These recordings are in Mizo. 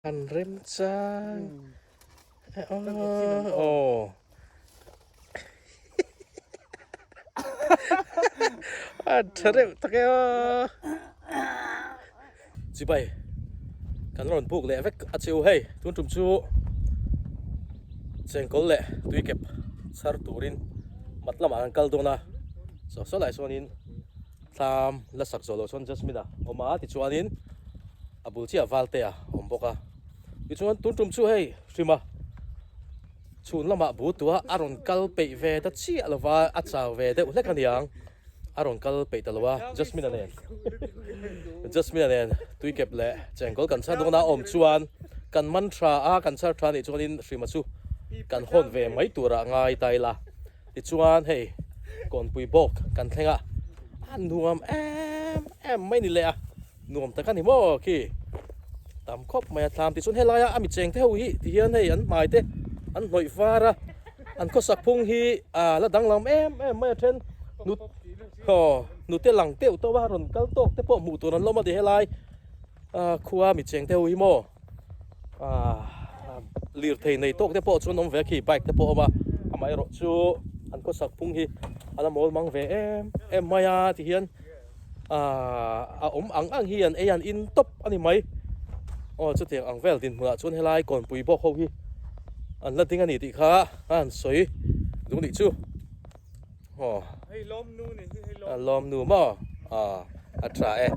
An remchang aw a tha reuh tak e aw. Chibai kan rawn buk leh vek a cheu hei tun tum chu chengkawl leh tuikep chhar turin mat lamah kan kal dawn a saw saw lai sawn in thlam la sak zawh loh chuan Jasmine a awm a tichuanin a bul chiah Valte a awm bawk a tichuan tun tum chu hei hrim a chhun lamah bu tua a rawn kal peih ve ta chiah lo va a chau ve deuh hlek a niang a rawn kal peih ta lo a Jasmine a nen Jasmine a nen tuikep leh chengkawl kan chhar dawn a awm chuan kan man tha a kan chhar tha nih chuanin hrima chu kan hawn ve mai turah ngai ta ila. Tichuan hei kawnpui bawk kan thleng a, a nuam em em mai ni leh a, nuam tak a ni maw khi tam khawp mai a thlam. Tichuan helaia a mi cheng te ho hi tihian hei an hmai te an hnawih var a, an khawsak phung hi a la danglam em em mai a then nut aw nute lang teuh teuh a rawn kal tawk te pawh hmuh tur an lawm a ti helai khua mi cheng te ho hi maw. Ahh lirthei nei tawk te pawh chuan awm ve a khi bike te pawh a awm a amaherawh chu an khawsak phung hi a la mawl mang ve em em mai a ti hian ahh a awm ang ang hi an ei an in tawp a ni mai aw chutiang ang vel dinhmunah chuan helai kawnpui bawk ho hi an la ding a ni tih kha a han sawi duh nih chu. Aw. Hei lawmnu ni hi hei lawmnu. Lawmnu maw? Aw a tha e.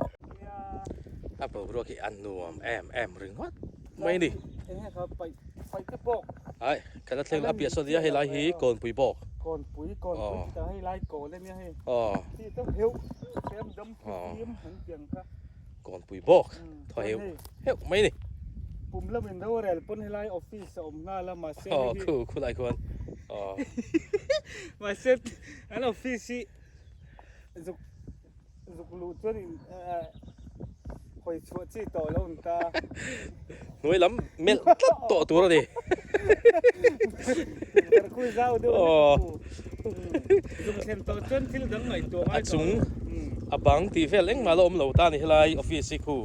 A boruak hi a nuam em em ringawt mai ni. Enge kha paih paih te bawk. Ai kan la thleng a piah sawn nia hei lai hi kawnpui bawk. Kawnpui kawnpui tih hei lai kawl ania hei. Aw. Khi te heuh tlem dam khi fim an piang kha. Kawnpui bawk thaw heuh heuh mai ni. Pum lamin rorel pawn helai office a awm nghal a mahse hei hi. Aw khu khulai khuan aw. Mahse an office hi zuk zuk luh chuan in hawi chhuah chi tawh lo an ta. Hnuai lam melh tlat tawh tur a ni. Darkhui zau deuh a ni ka pu. Zuk thlen tawh chuan thil dang ngaihtuah ngai tawh lo. A chung a bang tih vel engmah la awm lo ta a ni helai office hi khu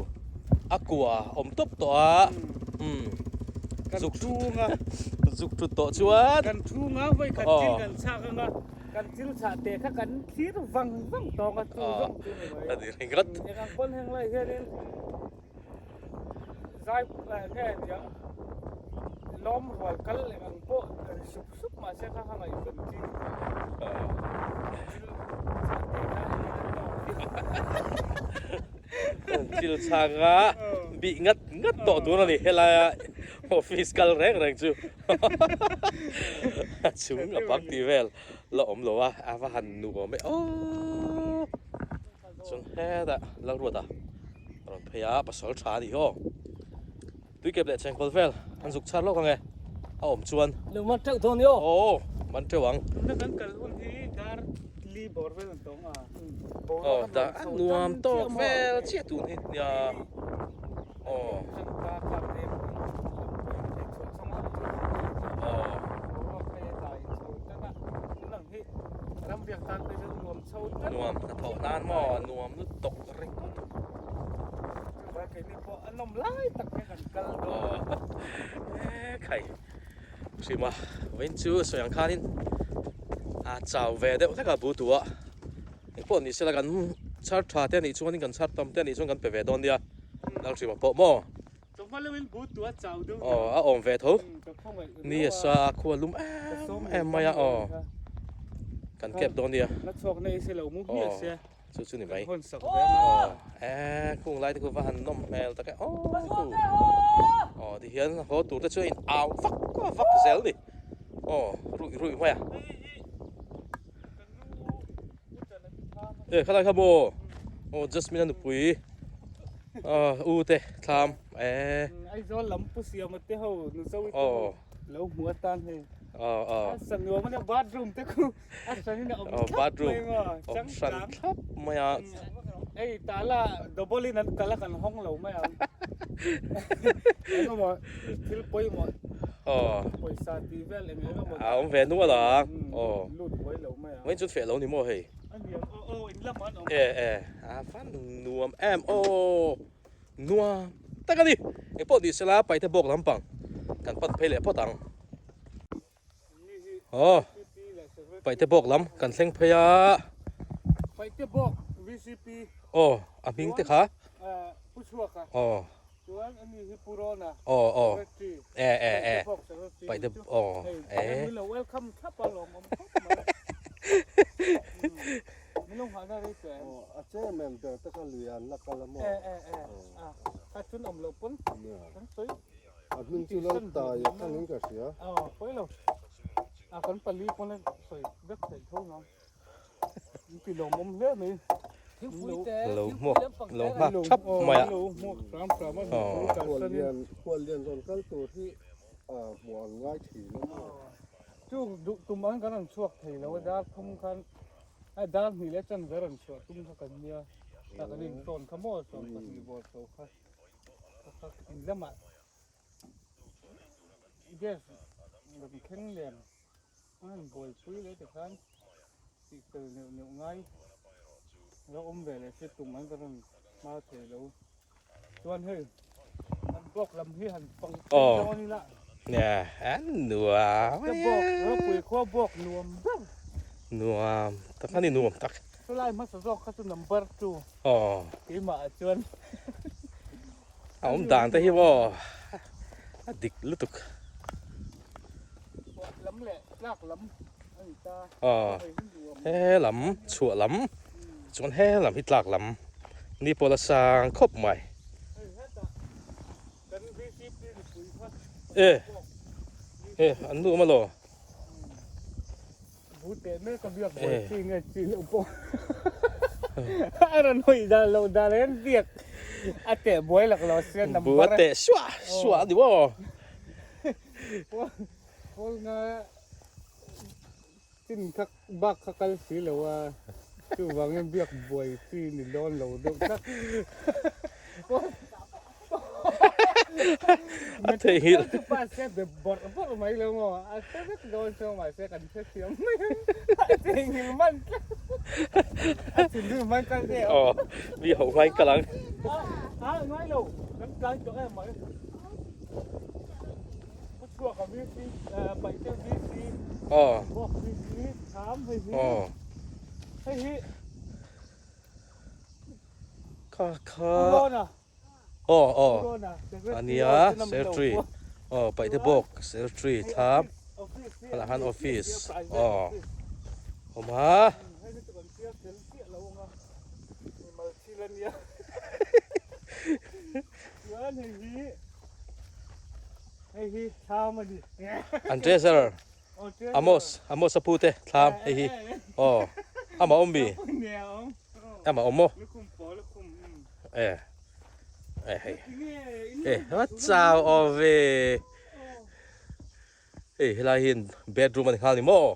a kua awm tawp tawh a. Umm Kan chhunga zuk thut tawh chuan kan chhunga vawi khat thil kan chhak anga kan thil chhah teh kha kan thlir vang vang tawng a chu zawng chu ni mai. A ni ringawt. Eng ang pawn heng lai hianin Zai nge niang lawm rual kal eng ang pawh ri sup sup mahse kha kha ngaihven chi thil chhak te kha engin an tawk viau. Thil chhak a bih ngat ngat tawh tur a ni helaia office kal reng reng chu a chung a bang tih vel la awm lo a a va han nuam e aww. Chuan hetah Lalruata a rawn phei a, pasal tha a nih hi aw. Tuikep leh chengkawl vel an zuk chhar lawk ang e, a awm chuan. Lo man teuh dawn i aw. Aw, man teuh ang. Tuna kan kal hun hi dar li bawr vel an tawng a. Aw, dar a nuam tawk vel chiah tun hi nia. Aw. Aw. Nuam hnathawh nan maw nuam lutuk ringawt. Aw e khai hrima vawiin chu sawi ang khanin a chau ve deuh hlek a bu tua engpawh ni sela kan chhar tha te anih chuanin kan chhar tam te anih chuan kan pe ve dawn nia Lalhrima pawh maw. Aw a awm ve tho ni a sa a khua lum em em mai a aw kan kep dawn nia aw chu chu ni mai aw e khung lai te khu va han nawm hmel tak e aw khu aw ti hian haw tur te chu a in au vak vak zel ni aw ruih ruih mai a e khalai kha maw aw Jasmine a nupui. U te thlam e. Aizawl lam pu siama te ho nu zo i te ho lo hmu atan hei. A sa nuam ania bathroom te khu a hran in a awm thlap mai maw awm hran thlap mai a. Hei tala double in an kal a kan hawng lo mai ang. Engemaw thil pawimawh pawisa tih vel eng engemaw. A awm ve nual ang. Lut buai lo mai ang. Vawiin chu feh lo ni maw hei. A niang aw aw in lamah an awm. E e. A van nuam em aw nuam. tak a ni. Engpawh ni sela paite bawk lampang kan pan phei leh phawt ang. Aw paite bawk lam kan thleng phei a. Paite bawk VCP. Aw a hming te kha. Pu Chhuaka. Aw. Chuan ani hi Pu Rona. Aw aw. E e e. Paite aw e. Min lo welcome thlap a lawm awm khawp mai. Min lo nghahna rei teh em. A chairman ber te kha lui an la kal a maw? E e e. A kha chun awm loh pawn kan sawi. A hming chu lo tai a thangin ka hria. Aw pawi lo. A kan pali pawn a sawi vek theih tho nang. Min ti lawmawm hle mai. Lo hmuak lo nghak thap mai a. Lo hmuak hram hram a hmuh kalsan in. Khuallian khuallian rawn kal tur hi hmuh an ngai thin a maw? Chu duh tum ang kan rawn chhuak thei lo a dar thum khan a dar hnih leh chanve rawn chhuah tum kha kan nia. Ta kan intawn kha maw 12 bawr tho kha. In lamah gas rawn thleng nen a han buaipui leh tikhan tih fel neuh neuh ngai lo awm ve leh se tum an ka rawn hma thei lo chuan hei an bawk lam hi han pang phei dawn ila an nuam ka bawk ropui khua bawk nuam ber nuam tak a ni nuam tak chulai hmasa zawk kha chu number 2 Aw. Keimah ah chuan. A awm dan te hi maw a dik lutuk. Chhuah lam leh tlak lam a ni ta. Aw. He lam chhuah lam chuan he lam hi tlak lam ni pawh la sang khawp mai. Hei hetah kan VCP mipui kha. E. E an nu awm alaw. Bu teh mek a biak buai chi nge chi loh pawh a rawn hawi dan loh dan hian biak a teh buai lak lo sia number Bu a teh suah suah a ni maw? Pawl nga chin kha bak kha kal si lo a chuvangin biak buai chi ni dawn lo deuh tlat. A theihnghilh. Chu pa se be bawrh bawrh mai lo maw? A hre vek dawn chuang mahse kan hrethiam mai ang. A theihnghilh man tlat. A thinrim man kal ve ang. Aw, mi ho hmain kal ang. A ngai lo, kan tlai tawh em mai. Pu chhuak a VC, Paihte VC, Bawk VC, Thlam hei hi. Hei hi. Kha kha aw aw a nia secretary aw paihte bawk secretary thlam khalah khan office aw awm a. An treasurer Amos Amos a pu te thlam hei hi aw amah awm mi amah awm maw e e hei e a chau awm ve hei helai hi bedroom a ni nghal ni maw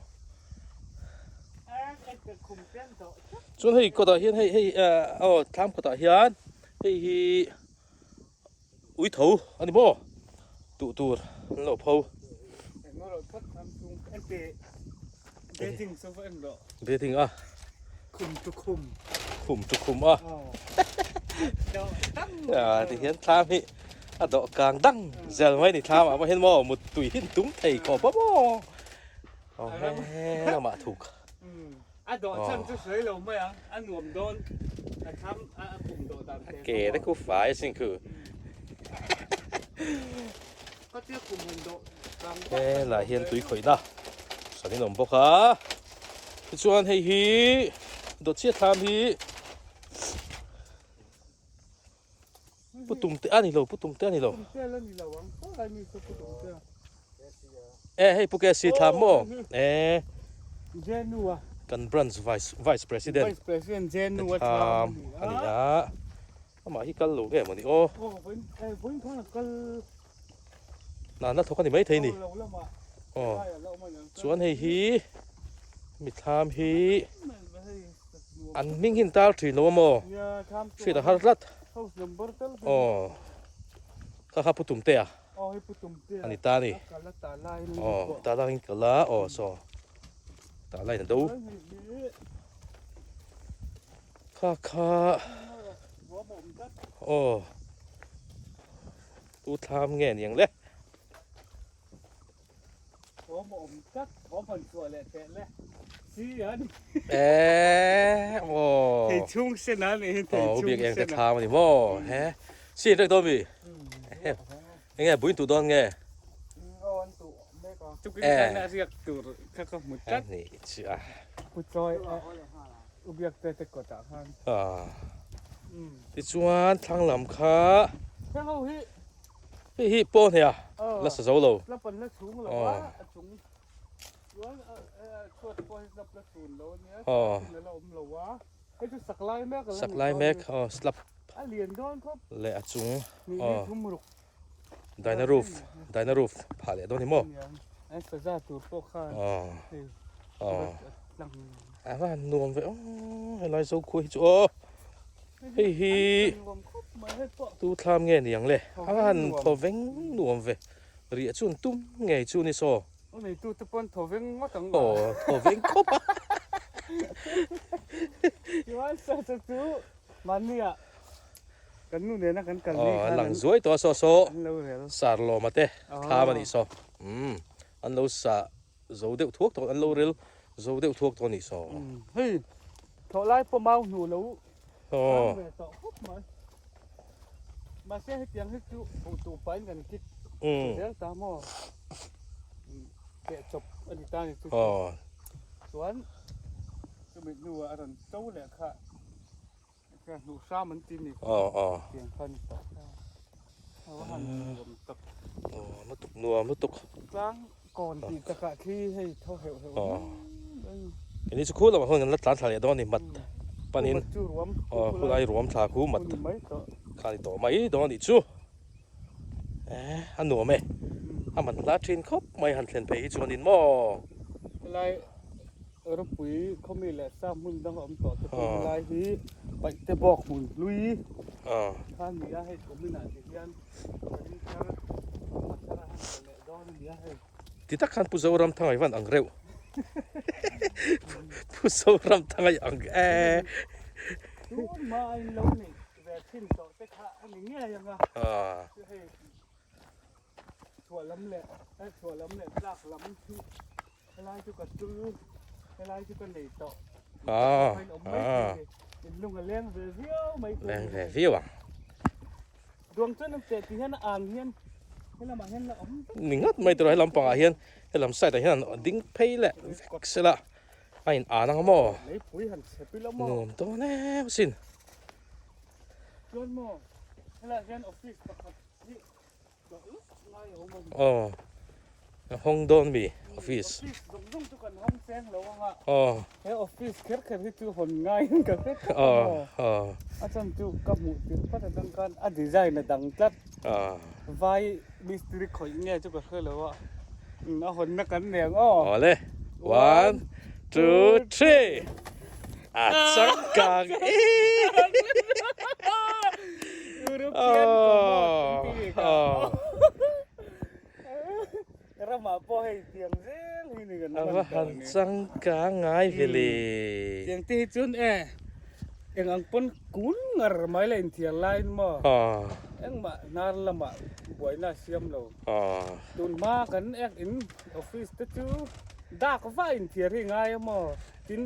chuan hei kawtah hian hei hei aw thlam kawtah hian hei hi. Ui tho a ni maw? Duh tur an lo pho. Bedding a. Khum chu khum. Khum chu khum a. A ti hian thlam hi a dawh kang dang zel mai ni thlam ah pawh hian maw mut tui hi an tum thei khawp a maw. Aw he lamah thuk. A dawh chhan chu sawi lo mai ang, a nuam dawn, a thlam a kum dawh dan te Ke te khu fai asin khu. Ka tia kum han dawh kang He lah hian tui khawih na sawn in awm bawk a. Tichuan hei hi dawt chiah thlam hi Pu tum te a ni lo, pu tum te a ni lo. Tum te la ni lo ang, khaw lai mi chu pu tum te a. E hei pu KC thlam maw? E. Jenu a. Kan branch vice vice president. Vice president Jenu a thlam a ni a. Amah hi kal lo nge maw ni aw. Aw vawiin eh vawiin khan a kal. Na na thawk a ni mai thei ni. Aw. Chuan hei hi mi thlam hi An hming hi an tar thin lo a maw? Hriat a har tlat. Aw kha kha Pu Tumtea a ni ta a ni. Aw ta laiin kal a aw saw ta laiin a do. Kha kha aw Tu thlam nge niang le. Thawm a awm tlat, thawm han chhuah leh teh le. Si a ni. Eee aw. Thei chhung sen a ni, thei chhung sen a. Aw biak eng te thlam a ni maw? He si rek dawn mi? Enge buin tuh dawn nge? Aw an tuh mek a. Tukin khan a riak tur kha ka hmu tlat. Ni chu a. Pu Chawi u biak te te kawtah khan. Tichuan thlang lam kha. Heng ho hi. Hei hi pawn hei a la sa zo lo. La pan la chhung lo a, a chung chuan chhuat pawh hi slap la chhun lo a nia, slap la awm lo a. Hei chu sak lai mek a la ni. Sak lai mek aw slap. A lian dawn khawp. Leh a chung aw. Thum ruk. Dyna roof, dyna roof phah leh dawn ni maw? An saza tur pawh khan. Aw. Aw. A va han nuam ve aw helai Zokhua hi chu aw. Hei hi tu thlam nge niang le? A va han thaw veng nuam ve. Riah chu an tum ngei chu ni saw. Aw neitu te pawn thaw veng ngawt ang. Aw thaw veng khawp a. Chuan saw chu chu mahnia kan nu nena kan kal ni khan. Aw lang zuai tawh a saw saw. Sar lawma te thlam a nih saw. Umm an lo sa zo deuh thuak tawh an lo rel zo deuh thuak tawh a nih saw. Hei thawh lai pawh mau hnu lo tang ve tawh khawp mai. Mahse hetiang hi chu buh tuh pahin kan kik zel ta maw keh chawp a ni ta ni chu chuan chumi hnuah a rawn to leh kha Ka hnuh hram an ti ni. Aw aw. Tiang kha ni tawh. A va han nuam tak. Nuam lutuk nuam lutuk. Tlang kawn tih takah khi hei tho heuh heuh. Aw. Keni chu khu lamah khuan kan la tlan thla leh dawn a ni mat panin. Mat chu ruam. Aw khulai ruam thla khu mat kha ni tawh mai dawn a nih chu. Eh a nuam e. A man hla thin khawp mai han thlen phei hi chuanin maw. Helai Ropui khawmi leh sa hmun dang a awm tawh te pawh helai hi paihte bawk hmun hlui kha a ni a, hei kuminah ti hian ka ring thar a thar a han tla leh dawn a ni a hei. Ti tak khan Pu Zoramthanga i van ang reuh. Pu Zoramthanga i ang e. Tun hma a in lo neih ve thin tawh te kha a ni ngei ang a. Hei chhuah lam leh chhuah lam leh tlak lam hi Helai chu ka tul, helai chu ka nei tawh. Ah, awm mai thei ni. In lung a leng ve viau mai thei. Leng ve viau ang. Duang chuan an teh ti hian a an hian helamah hian la awm vek. Ni ngat mai tur a helam pangah hian helam side ah hian an ding phei leh vek sela a in an ang maw? Leipui han chhe pil a maw? Nuam dawn em asin. Chuan maw helaiah hian office pakhat hi Aw a hawng dawn mi office. Office zawng zawng chu kan hawng cheng lo anga. Aw. He office kher kher hi chu hawn ngaiin ka hre tlat a maw. Aw. A chan chu ka hmuh tir pat a dang khan a design a dang tlat. Aw. Vai mistiri khawih nge chu ka hre lo a. A hawnna kan nei ang aw. Aw le. One, two, three. A changkang e. European commode an ti ka. Ramah pawh hei tiang zel hi ni kan A va han changkang ngai ve le. Tiang te hi chuan e eng ang pawn kul ngar mai la inthiar laiin maw engmah hnar lamah buaina a siam lo. Tun hma kan ek in office te chu dak vah inthiar hi ngai a maw tin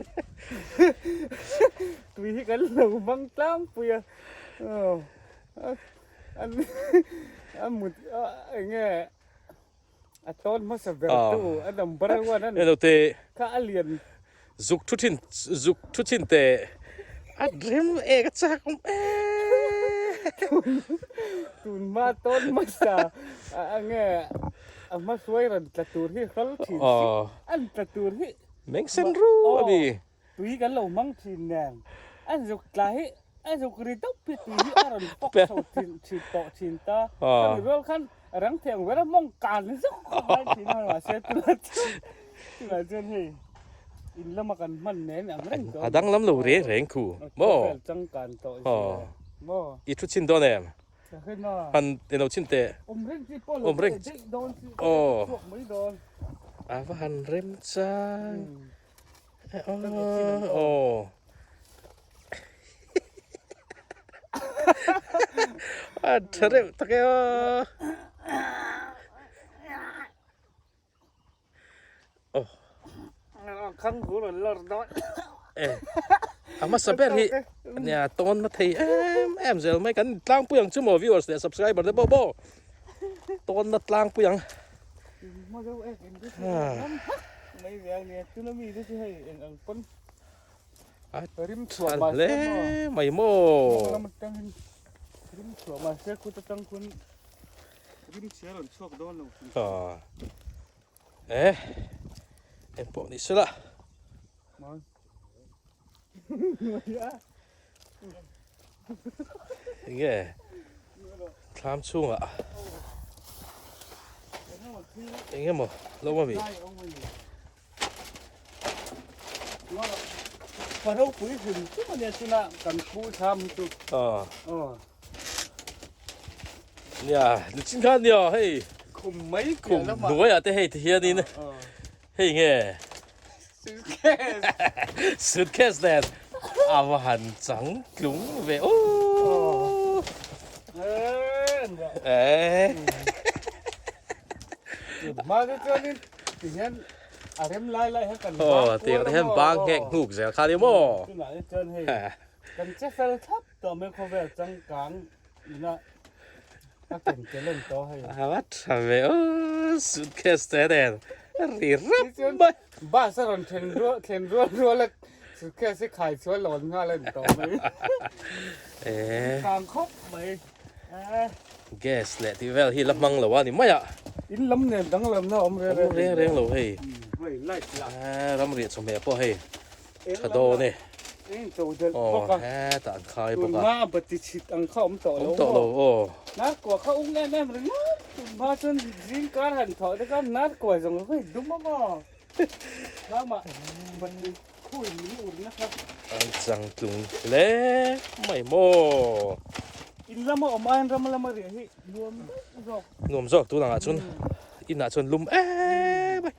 tui hi kan lo hmang tlangpui a a mut eng nge a tawn hmasa ber tu a number one an kha a lian zuk thu thin zuk thu thin teh a rem ek a chak awm e tun hma tawn hmasa a nge a hmasuai rawn tla tur hi hral thin si an tla tur hi meng sen ru a ni tui kan lo hmang thin nen a zuk tla hi a zuk ri deuh hi tui hi a rawn pawk chho thin thin tawh thin ta khami rual khan rang thei ang ber a mawng kan zuk khawp mai thin a mahse tunah chuan tunah chuan hei in lama kan hman nen ang reng tawh a danglam lo reng reng khu maw khawvel changkan tawh zia maw i thu chin dawn em han ilo chin teh awm reng chi pawh lo daih dawn chi chhuak mai dawn a va han rem chang Aw. A tha reuh tak e aw. Oh. Khang hu rawn lawr dawn. E. A hmasa ber hi nia tawn na thei em em zel mai kan tlangpui ang chu maw viewers leh subscriber te pawh maw tawn na tlangpui ang. Mai ve ang nia tuna mi te chu hei eng ang pawn A tha hle mai maw. Rim chhuah mahse khut atang khuan rim chhia rawn chhuak dawn lo hrim. Aw eh eng pawh ni sela. Enge thlam chhungah eng emaw lo awm a mi. Ka ropui hrim hrim a nia chuna kan pu thlam hi chu. Aw. Aw. Nia, nichin khan nia hei. Khum mai khum hnuaiah te hei ti hianin hei nge. Suitcase. Suitcase nen a va han chang tlung ve aw. Eh. Hma te chuanin ti hian a rem lai lai hian kan bang kual a maw bang nghek hnuk zel kha ni maw tunah hi chuan hei kan che fel thlap tawh mai khawvel changkang ina a ken tel en tawh hei a va tha ve aw suitcase te nen ri rap mai bus a rawn then rual thlen rual rual a suitcase hi khai chhuah lawn nghal a ni tawh mai changkang khawp mai. Gas leh tih vel hi la hmang lo a ni mai a. In lam nen danglamna awm reng reng. Awm reng reng lo hei. Hei light lah. Ramriah chawhmeh pawh hei tha dawn e. Eng cho delh bawk a. Aw hetah an khai bawk a. Tunhma bati chhit ang kha awm tawh lo. Awm tawh lo aw. Nar kua kha ung em em ringawt. Tunhma chuan zing kar han thawh te khan nar kua zawng kha hei dum a maw. Tlangah bati khui min ur na kha. An chang tlung hle mai maw. In lama awm aiin ram lama riah hi nuam daih zawk. Nuam zawk tun angah chuan inah chuan lum em mai.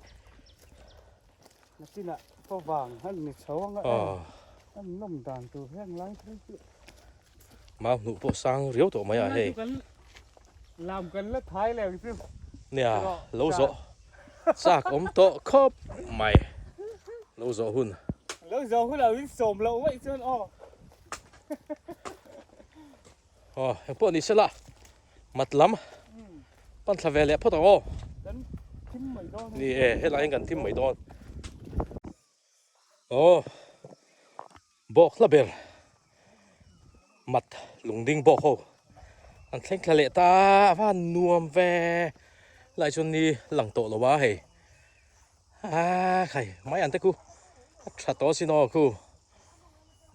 Nakinah favang an ni chho anga em. An nawm dan tur hian lai phei chu. Mau hnuh pawh sang riau tawh mai a hei. Lam kan la thai leh ang chu. Nia lo zawh chak awm tawh khawp mai lo zawh hun. Lo zawh hun ah min sawm loh vaih chuan aw. Aw eng pawh ni sela mat lam pan thla ve leh phawt ang aw. Kan thim mai dawn. Ni e helai hian kan thim mai dawn. Aw. Bawk hla ber mat lungding bawk ho an thleng thla leh ta a va nuam ve lai chuan ni lang tawh lo a hei a khai mai an te khu a tha tawh sin aw khu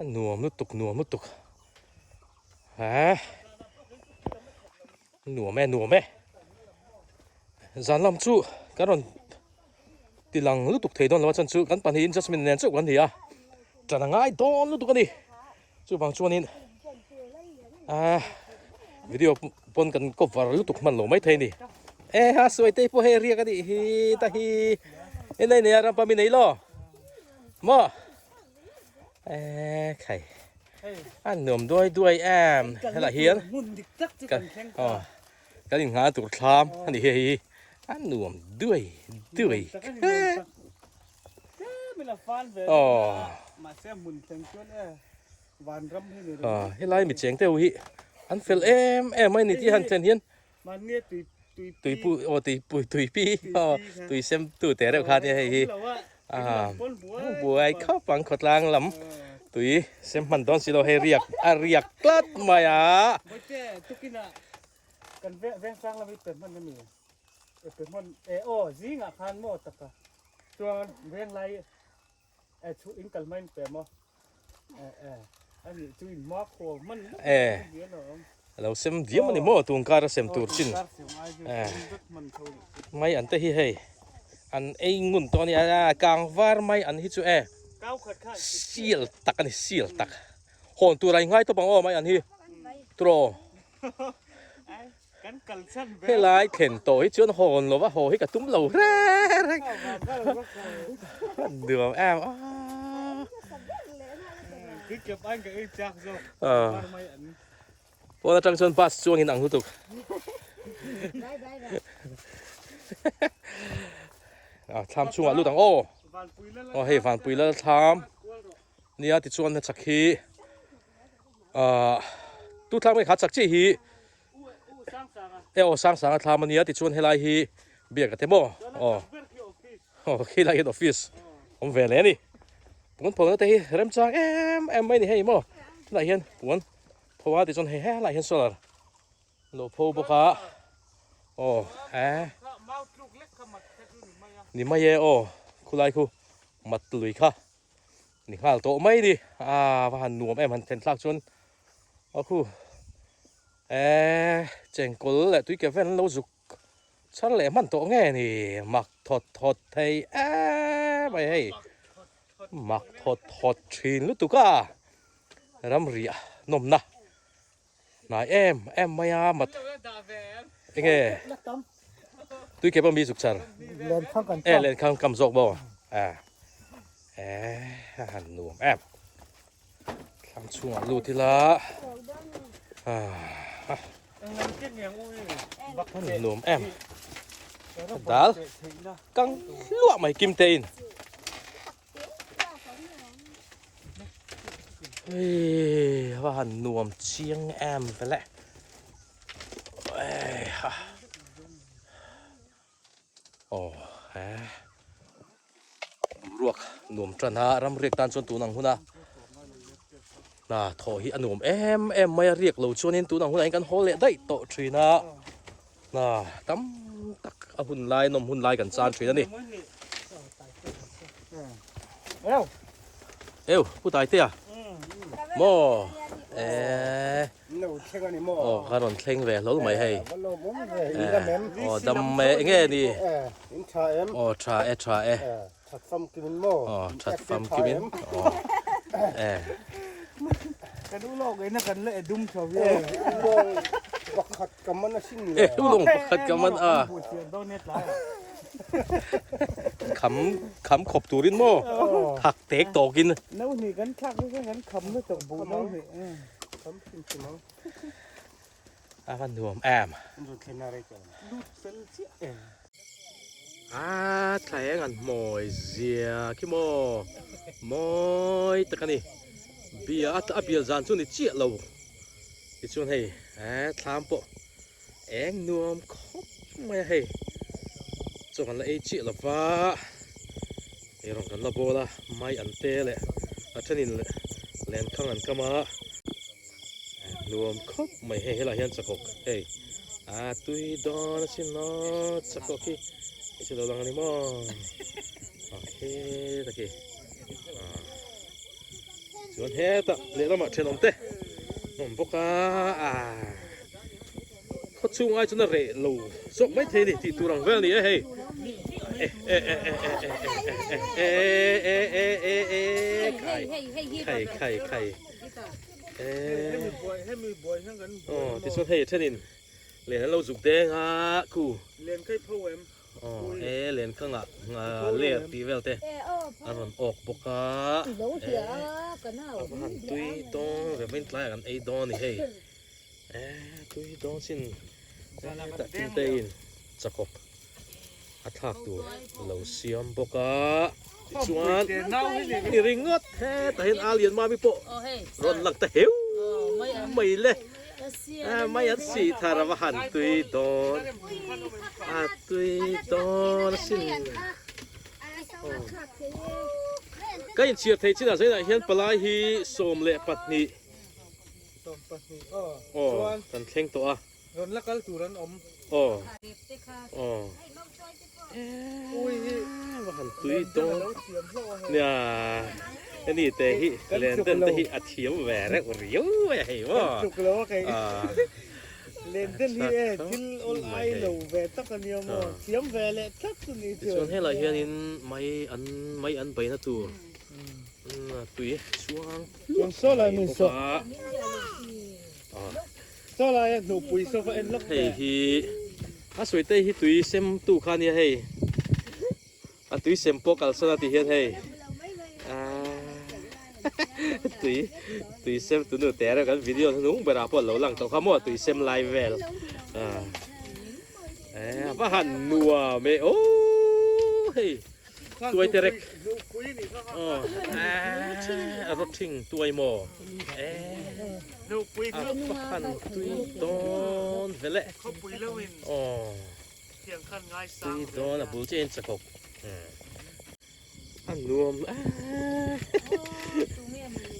a nuam lutuk nuam lutuk a nuam e nuam e zan lam chu kan rawn Ti lang lutuk thei dawn lo a chuan chu kan pahnihin Jasmine nen chauh kan ni a, ṭan a ngai dawn lutuk a ni. Chuvang chuanin ah video pawn kan cover lutuk hman lo mai thei a ni. E ha Suaitei pawh hei riak a nih hi ta hi e nei nei a rampa mi nei lo maw e khai a nuam duai duai em helaiah hian aw Kan inngah tur thlam a ni hei hi a nuam duai duai aw helai mi cheng te ho hi an fel em em mai ni tih han thlen hian tuipu aw tuipui tuipi aw tui sem tu te reuh kha nia hei hi a buai khawp ang khawtlang lam tui sem hman dawn si lo hei riak a riak tlat mai a. Kan veng sang lam i pe hman ami e pe hman e aw zingah khan maw taka chuan veng lai e chu in kal hmain pe maw e e ani chu in hma khawl hman e lo sem diam ani maw tun kar a sem tur chin e mai an te hi hei an ei ngun tawh ani a kang var mai an hi chu e sial tak ani sial tak hawn tur a ingai tawp ang aw mai an hi turaw. Helai thlen tawh hi chuan hawn lova haw hi ka tum lo reng reng nuam em a Pawn atang chuan bus chuangin ang lutuk. A thlam chungah lut ang aw. Aw hei Vanpui lal thlam nia tichuan a chak hi ah tu thlam nge kha chak chiah hi e aw sang sang a thlam ania tichuan helai hi biak a te maw aw aw khilai hian office awm ve leh a ni puan pho na te hi remchang em em mai a ni hei maw tunah hian puan pho a tichuan hei helaiah hian solar lo pho bawk a aw e ni mai e aw khulai khu mat lui kha ni nghal tawh mai ni a va han nuam em han thlen thlak chuan aw khu Eee chengkawl leh tui ke vel an lo zuk chhar leh hman tawh nge ni mak thawt thawt thei em mai hei mak thawt thawt thin lutuk a ramriah nawmna hnai em em mai a mat enge tui ke pawh mi zuk chhar e lenkhang kam zawk maw a e a han nuam em. Thlam chhungah lut ila nuam em dal kang hluah mai kim te in hei va han nuam chiang em vele ha Aw he boruak nuam tan a ram riak tan chuan tun ang huna hna thawh hi a nuam em em mai a riak lo chuanin tun ang hunah hian kan haw leh daih tawh thin a hna tam tak a hun lai nawm hun lai kan chan thin a ni. Eu pu Taitea maw eee. Aw ka rawn thleng ve hlawl mai hei. Aw dam e enge ni. Aw tha e tha e. Aw that famkim in. Aw e. E ulawng pakhat ka man a. Kham kham khawp turin maw thak tek tawkin. A va nuam em. A thla eng an hmawi zia khi maw mawi tak a ni. Bia a bial zan chu ni chiah lo tichuan hei thlam pawh eng nuam khawp mai a hei chaw kan la ei chiah lo va eirawng kan la bawl a mai an te leh a thenin lenkhang an kam a nuam khawp mai hei helaiah hian chakawk hei a tui dawn asin aw chakawk hi hei chu lo lang a ni maw a heta khi chuan hetah lehlamah thenawm te an awm bawk a ah. Khaw chhung ai chuan a reh lo zawk mai thei a ni tih tur ang vel a ni e hei e e e e e e e e e e khai khai khai khai e aw tichuan hei thenin len an lo zuk deng a khu Aw e len kha ngah ler tih vel te a rawn awk bawk a e a va han tui dawn ve vawiin tlaiah kan ei dawn a ni hei e tui dawn sin hetah thil te in chakawp a thlak tur lo siam bawk a tichuan ni ringawt hetah hian a lian mami pawh rawn lang ta heu mai le. Mai an sih thar a va han tui dawn a tui dawn asin ka inchhir thei chinah zainah hian palai hi 12 aw kan thleng tawh a rawn la kal tur an awm aw aw va han tui dawn nia heni te hi len den te hi a thiam ve reuh riau mai a hei maw len den hi e thil awl ai lo ve tak a nia maw thiam ve leh tlat chu ni chu tichuan helai hianin mai an mai an beina tur tui chuang saw lai min saw Saw lai a hnupui saw va en lawk teh. Hei hi a sawi te hi tui sem tu kha nia hei a tui sem pawh kalsan a ti hian hei. Tui tui sem tu nu te reuh kan video hnung berah pawh lo lang tawh kha maw tui sem lai vel. A va han nuam e aww hei tuai te rek aw rawthing tuai maw a va han tui dawn vele aw tui dawn a bul chiah in chakawk a nuam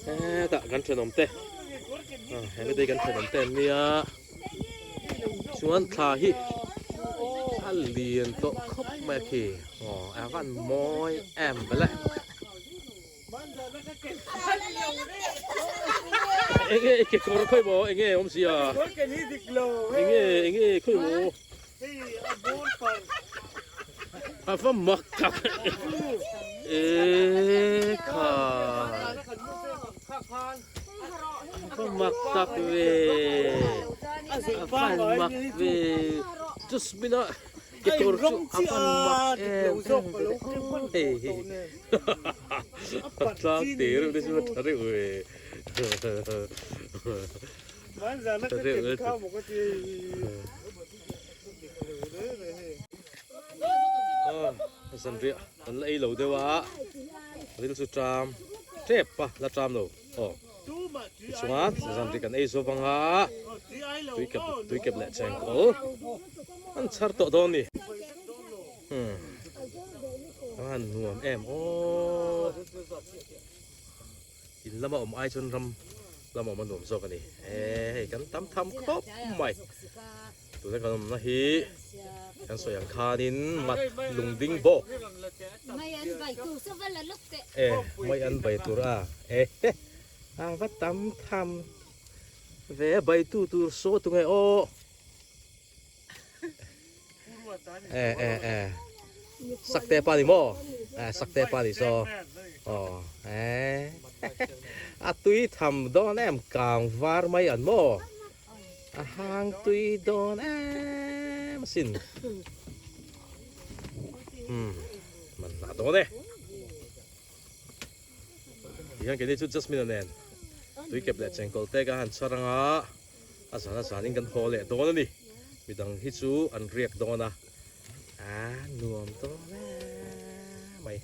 hetah kan thenawm te heng te kan thenawm te an nia chuan thla hi a lian tawh khawp mai a khi aw a van mawi em vele enge i kekawr khawi maw enge awm sia enge enge khawi maw A va mak tak e kha a va mak tak ve a va mak ve just mina ke tur chu a va mak em em ve hei a tlang te reuh te chu a tha reuh ve. Zanriah kan la ei lo deuh a, ril chu ṭam ṭep a la ṭam lo aw. Tichuan zanriah kan ei zo vang a, tuikep tuikep leh chengkawl an chhar tawh dawn a ni. A han nuam em aw. In lama awm ai chuan ram lama awm a nuam zawk a ni. Ehh hei kan tam tham khawp mai. Tuna kan awmna hi kan sawi ang khanin mat lung ding bawk. Eh mai an bai tur a eh a va tam tham ve a bai tu tur saw tunge aw. Eh eh eh Sakte pa ni maw eh Sakte pa ni saw aw eh a tui tham dawn em kang var mai an maw a hang tui dawn em asin hmm man hlah dawn e tihian keini chu Jasmine a nen tui kep leh chengkawl te ka han chhar anga. A zan a zanin kan haw leh dawn a ni. Midang hi chu an riak dawn a, a nuam dawn em mai.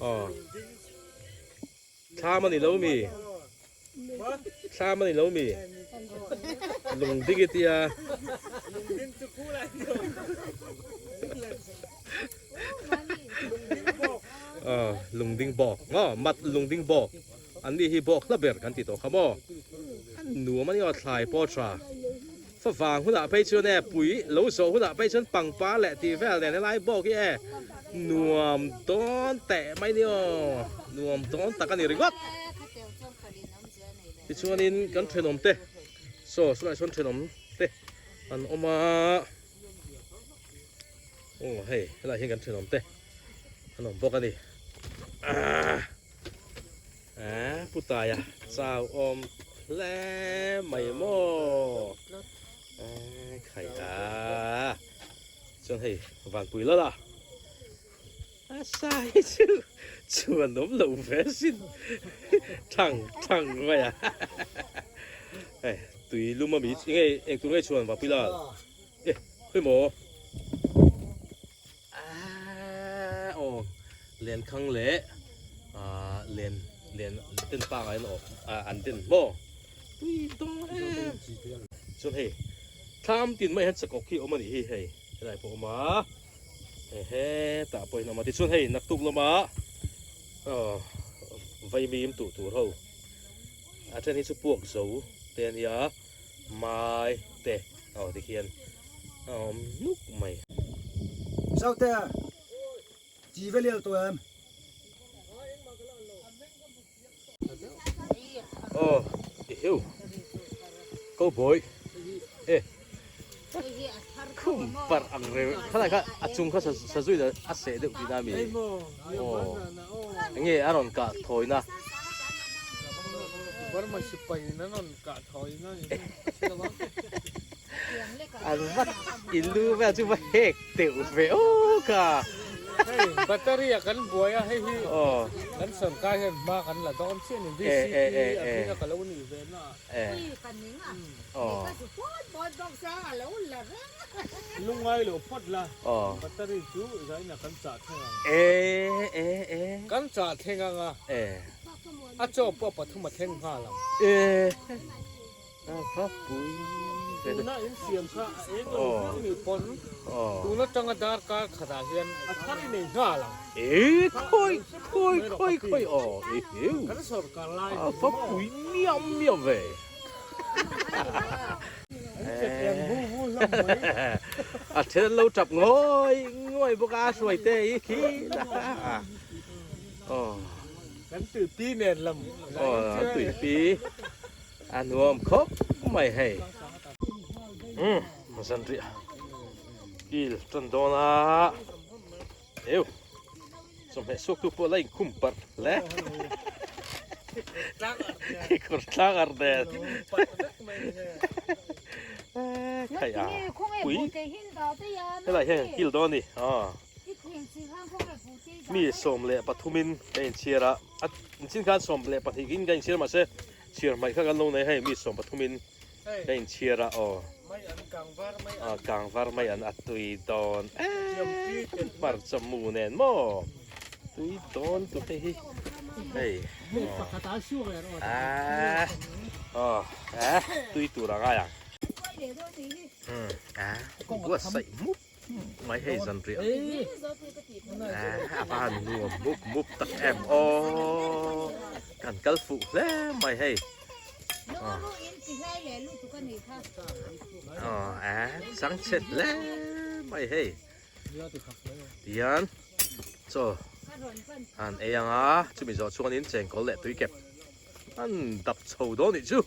Aw thlam a ni lo mi? Thlam a ni lo mi? Lungding i tia. Aw lungding bawk maw mat lungding bawk. An ni hi bawk hla ber kan ti tawh kha maw? A nuam a ni aw thlai pawh tha. Favang hunah phei chuan e pui lo zawh hunah phei chuan pangpar leh tih vel nen helai bawk hi e nuam dawn teh mai ni aw nuam dawn tak a ni ringawt. Tichuanin kan thenawm te saw sawlai sawn thenawm te an awm a aw hei helai hian kan thenawm te an awm bawk a ni. Aaa. Eeh pu Taia chau awm hle mai maw eeh khai a chuan hei vanpui lal a a sa hi chu chuan awm lo ve sin thang thang mai a hei tui lum ami enge engtur nge chuan vanpui lal e khawi maw Aaa aw lenkhang leh aaa len len ten pangai an awm ah an den maw tui dawn em chuan hei thlam tin mai hian chakawk hi a awm a nih hi hei helai pawh a awm a ehe tah pawh in a awm a tichuan hei naktuk lama aw vaimim tuh tur ho a then hi chu puak zo te a nia mai te aw tikhian a awm nuk mai. Zote, chi ve lial tawh em? Aw, i heu. Cowboy. E. Khum parh ang reu. Khalai kha a chung kha sa zui a seh deuh tihna a mi. Aw. Enge a rawn kah thawina. Burma sipai in an rawn kah thawina. An va in lu vel chu va hek teuh ve aw ka. Hei battery ah kan buai a hei hi kan sorkar hian hma kan la dawn chiah a ni VCP a hming a ka lo nih ve na ah. Lungngai loh phawt la battery chu zaina kan chah thleng ang. Kan chah thleng ang a a chaw pawh pathum a thleng nghal ang. Tuna in siam kha a eng lo viau ni pawn tun atanga darkar khatah hian a thar i nei nghal ang. E khawi khawi khawi khawi aw e heu Kan sorkar lai a va pui miau miau ve. An che thiam vu vu hlawm mai. A then an lo tap ngawi ngawi bawk a hruai te hi khi la aw. Kan tuipi nen lam. Aw an tuipi. A nuam khawp mai hei. Umm zanriah kil tan dawn a eu chawhmeh suak tu pawh la inkhum parh hle kekawr tlang ar nen khai a pui helai hian kan kil dawn a ni aw mi 13 in ka inchhiar a a chin khan 12 in ka inchhiar mahse Chhiar hmaih kha kan lo nei hei mi 13 in ka in chhiar a aw a kang var mai an a tui dawn em hmarcha mu nen maw tui dawn tu hei hi hei a aw a tui tur a ngai ang a buatsaih mup Mai hei zan riah a van nuam mup mup tak em aw kan kal fuh hle mai hei aw a chang chhe hle mai hei tihian chaw an ei anga chumi zawh chuanin chengkawl leh tuikep an dap chho dawn nih chu.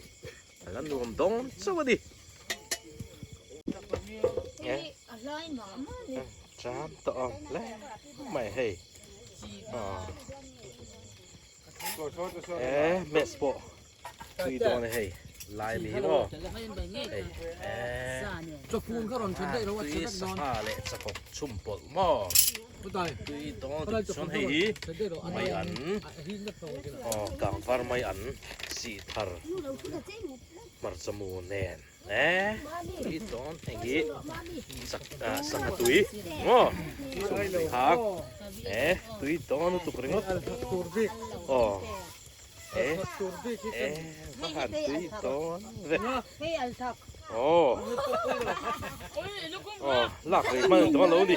A la nuam dawn chauh a ni. Tram tawh ang hle mai hei. E mess pawh tui dawn e hei lai mi hi maw. Hei e tui sangha leh chakawk chhum pawlh maw. Tui dawn chuan hei hi mai an aw kangvar mai an sih thar hmarcha mu nen e tui dawn hei hi chak ah sangha tui maw chhum tui hak e tui dawn lutuk ringawt aw e e va han tui dawn ve aw aw lak rei hman dawn lo ni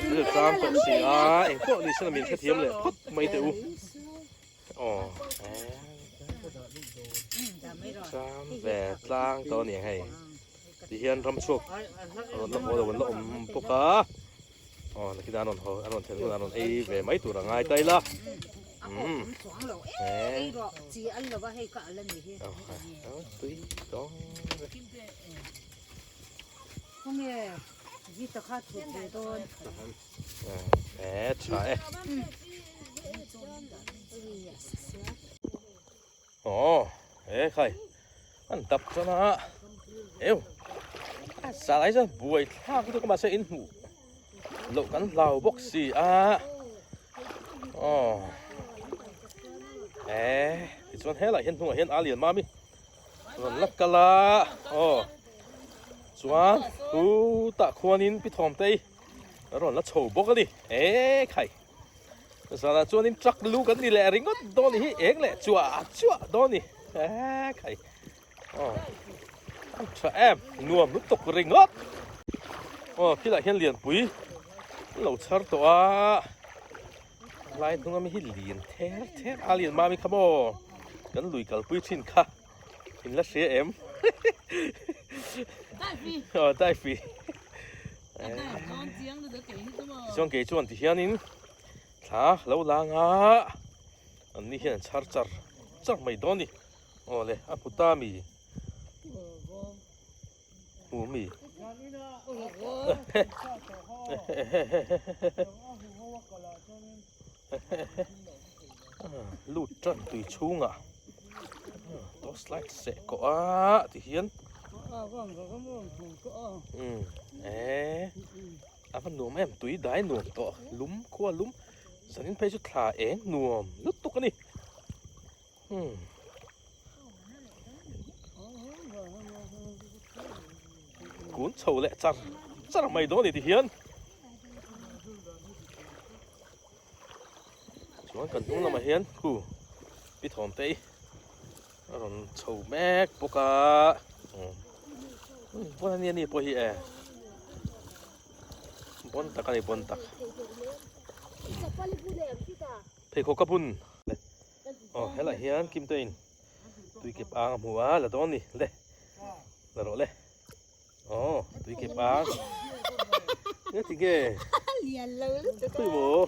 thil chang tawh si a engpawh ni sela min hrethiam leh phawt mai teh u aw chang ve tlang tawh a ni ang hei tihian ram chhuak rawn la haw lo an la awm bawk a. Aw nakin a rawn haw a rawn thlen hunah a rawn ei ve mai tur a ngai ta ila umm he tui dawng e tha e aw he khai an dap chuan a eu a zalai chuan buai thlak lutuk a mahse in hmuh loh kan hlau bawk si a aw e tichuan helai hian hnungah hian a lian mami rawn la kal a aw chuan khutah khuanin pi thawmtei rawn la chho bawk a ni e khai. Zanah chuanin truck lu kan ni leh ringawt dawn hi eng leh chuah chuah dawn ni e khai aw a tha em nuam lutuk ringawt aw khilah hian lianpui an lo chhar tawh a lai hnung ami hi lian ther ther a lian mami kha maw kan lui kalpui thin kha in la hria em aw daifi Tichuan kei chuan ti hianin thla lo lang a, an ni hian an chhar char char mai dawn a ni. Aw le, a hmu ta mi? Hmu mi? Lut tan tui chhungah torch light seh kawh a ti hian umm eh a A va nuam em tui dai nuam tawh lum khua lum zanin phei chu thla eng nuam lutuk a ni umm. Kun chho leh char char mai dawn a ni ti hian chuan kan hnung lamah hian khu pi thawm te hi a rawn chho mek bawk a umm bon a nia ni pawh hi e bon tak a ni bon tak pheikhawk a bun aw helaiah hian kim te in tui kep ang a hmu a la dawn a ni le la rawh le aw tui kep ang nge ti nge tui maw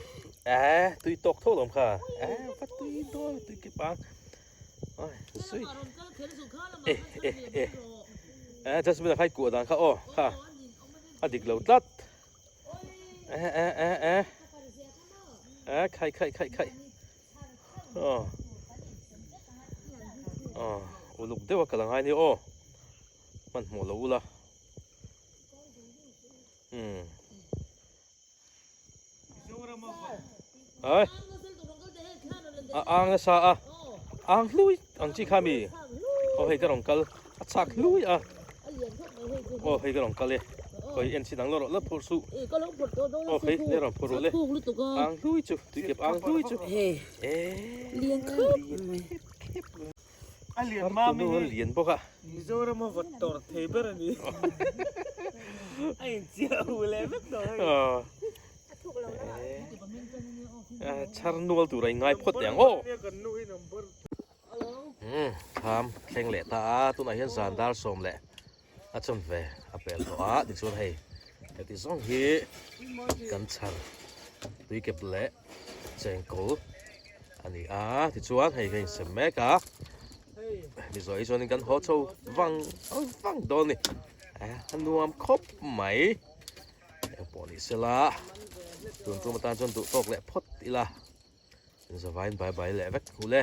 eh tui tawk tho lawm kha eh va tui dawn tui kep ang ai zui eh eh eh eh jasmine a khai kuah dan kha aw kha a dik lo tlat eh eh eh eh eh khai khai khai khai Aw aw uluk deuh a kal angai nia aw hmanhmawh lo ula umm ai a ang nasa a ang hlui ang chi kha mi aw hei ka rawn kal a chak hlui a aw hei ka rawn kal e hawi en chin ang lo rawh la phur suh aw hei le rawn phur rawh le ang hlui chu tui kep ang hlui chu A lian mam hi lian bawk a Mizoram a vawt tawr thei ber a ni a inchiah hu leh vek tawh hei chhar nual tur a ingai phawt teh ang aw. Umm thlam thleng leh ta a tunah hian zan dar sawm leh a chawn ve a pel tawh a tichuan hei heti zawng hi kan chhar tuikep leh chengkawl a ni a tichuan hei ka insem mek a mizo hi chuanin kan haw chho vang vang dawn a ni a nuam khawp mai engpawh ni sela tun tum atan chuan duh tawk leh phawt ila. Zavain bye bye leh vek ule.